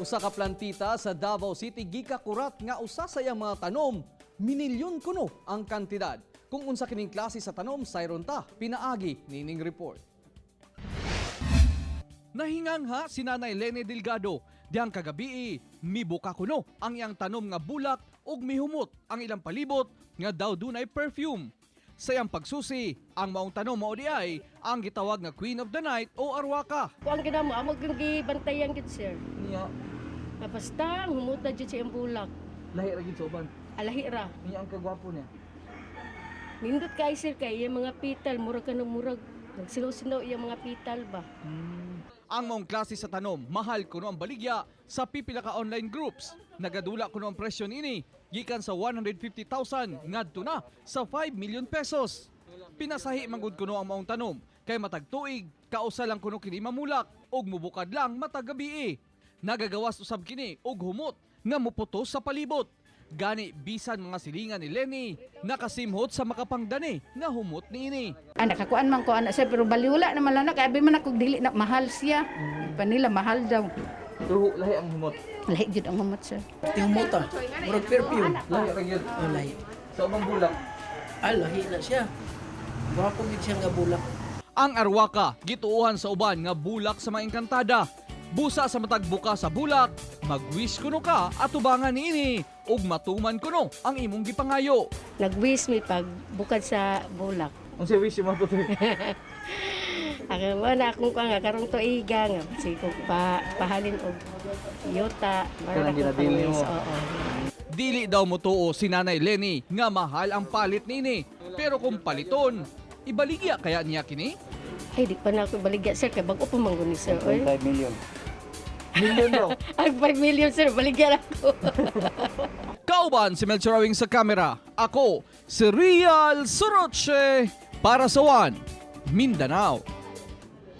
Usa ka plantita sa Davao City gikakurat nga usa sa iyang mga tanom, minilyon kuno ang kantidad. Kung unsa kining klase sa tanom, sayron ta pinaagi nining report. Nahingangha si Nanay Lene Delgado diyang kagabii mibuka kuno ang iyang tanom nga bulak ug mihumot ang ilang palibot nga daw dunay perfume. Sa iyang pagsusi, ang maong tanom mao diay ang gitawag nga Queen of the Night o Arwaka. Kuan gina mo, amo gyud gibantayan gid, sir. Niya, Nga basta ang humuta jud siya ang bulak. Lahi ra gid sa uban. Alahi ra. Niya ang kagwapo niya. Nindot kay, sir, kay iyang mga pital murag kanang murag nagsilaw-silaw iyang mga pital ba. Ang maong klase sa tanom, mahal kuno ang baligya sa pipila ka online groups. Nagadula kuno ang presyo niini gikan sa 150,000 ngadto na sa 5 million pesos. Pinasahi man gud kuno ang maong tanom kay matag tuig kausa lang kuno kini mamulak ug mubukad lang matag gabii. Nagagawas usab kini og humot nga muputos sa palibot. Gani bisan mga silingan ni Lenny nakasimhot sa makapangdani nga humot niini. Ah, nakakuan man ko ana, sir, pero baliwala naman lang na kay abi man ako dili na mahal siya. Panila mahal daw. Pero lahi ang humot. Lahi jud ang humot, sir. Tingmuta, murag perfume. Lahi ra gyud. Oh, lahi. Sa ubang bulak. Ah, lahi na siya. Gwapo gid siya nga bulak. Ang arwaka, gituohan sa uban nga bulak sa mga engkantada. Busa sa matag buka sa bulak, mag-wish kuno ka atubangan niini ug matuman kuno ang imong gipangayo. Nag-wish mi pag bukad sa bulak. Unsa wish mo to? Ako wala akong kuan nga karong tuiga nga sige ko pa pahalin og yuta. Kanang ginadili mo. Oo. Dili daw motuo si Nanay Lenny nga mahal ang palit niini. Pero kung paliton, ibaligya kaya niya kini? Ay, di pa na ako baligya, sir, kay bag-o pa man guni, sir. Oy. 5 million. Million daw. Ay, 5 million, sir, baligya ako. Kauban si Melchor Awing sa kamera. Ako, si Real Soroche para sa One, Mindanao.